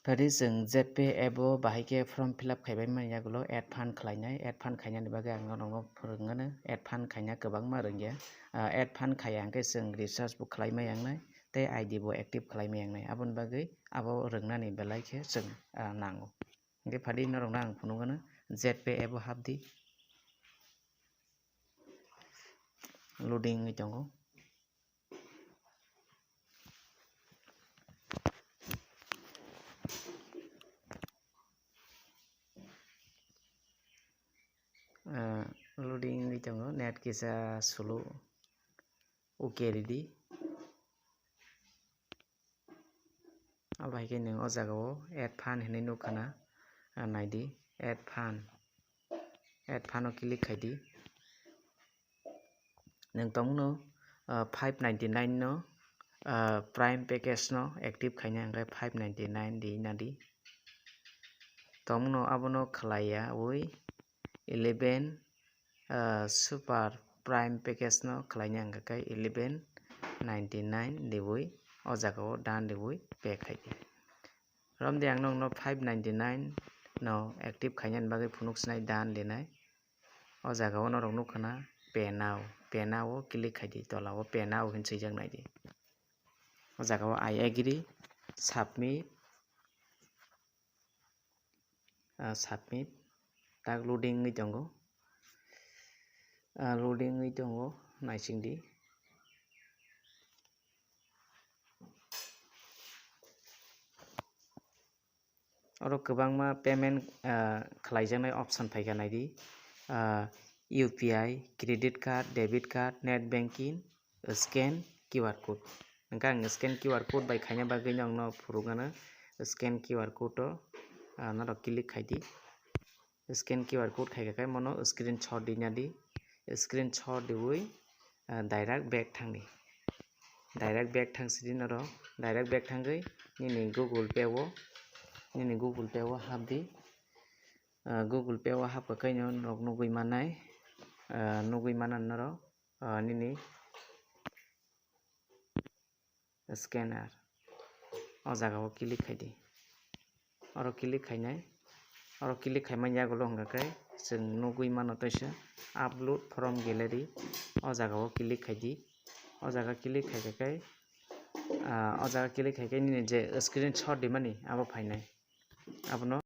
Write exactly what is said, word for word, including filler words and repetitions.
Phari chwng Jetpay app o bahai khe form fill up khaibai mani yagulo add fund khlainai. Add fund khainani bagwi ang norokno phwrwngmano. Add fund khaina kwbangma rwngya. Ah, add fund khaiya hwnkhe chwng recharge bo khlaimai yangnai tei I D bo active khlaimai yangnai. Aboni bagwi abo rwngnani belai khe chwng, ah, nango. Hwnkhe phadi norokno ang phunukgwno Jetpay app o hapdi. Loading wngwi tongo. Ah, loading wngwi tongo, net kisa slow, okay ridi. Abo hai khe nwng o jaga o add fund hinwi nukha na, ah, naidi add fund, add fund o click khaidi. Nwng tongno, ah, five ninety nine no, ah, Prime package no active khaina hwnkhe five ninety nine di nadi. Tongno abono khlaiya ui eleven, ah, Super Prime package no khlaina hwnkhe eleven ninety nine diwi o jaga o done diwi pay khaidi. Romdi ang nokno five ninety nine no active khainani bagwi phunuk sinai done dinai. O jaga o norok nukha na pay now, pay now o click khaidi, tola o pay now hinwi swijak naidi. O jaga o I agree, submit, ah, submit, tak loading wngwi tongo, ah, loading wngwi tongo, naisingdi. Oro kwbangma payment, ah, khlaijaknai option phaikha naidi, ah, U P I, credit card, debit card, net banking, scan Q R code. Hwnkhe ang scan Q R code bai khaina bagwi nokno phunukgwno scan Q R code o, ah, norok click khaidi. Scan Q R code khaikha khe mono screenshot di nadi, screenshot diwi, ah, direct back thangdi, direct back thang sidi norok, direct back thangwi nini Google Pay o, nini Google Pay o hapdi, ah, Google Pay o hapkha khe norok nugwi mannai, ah, nugwi mannani norok, ah, nini scanner. O jaga o click khaidi. Oro click khainai. Oro click khaimani yagulo hwnkha khe chwng nugwi mano teisa upload from gallery. O jaga o click khaidi. O jaga click khaikha khe, ah, o jaga click khaikhe nini je screenshot rimani abo phainai. Abono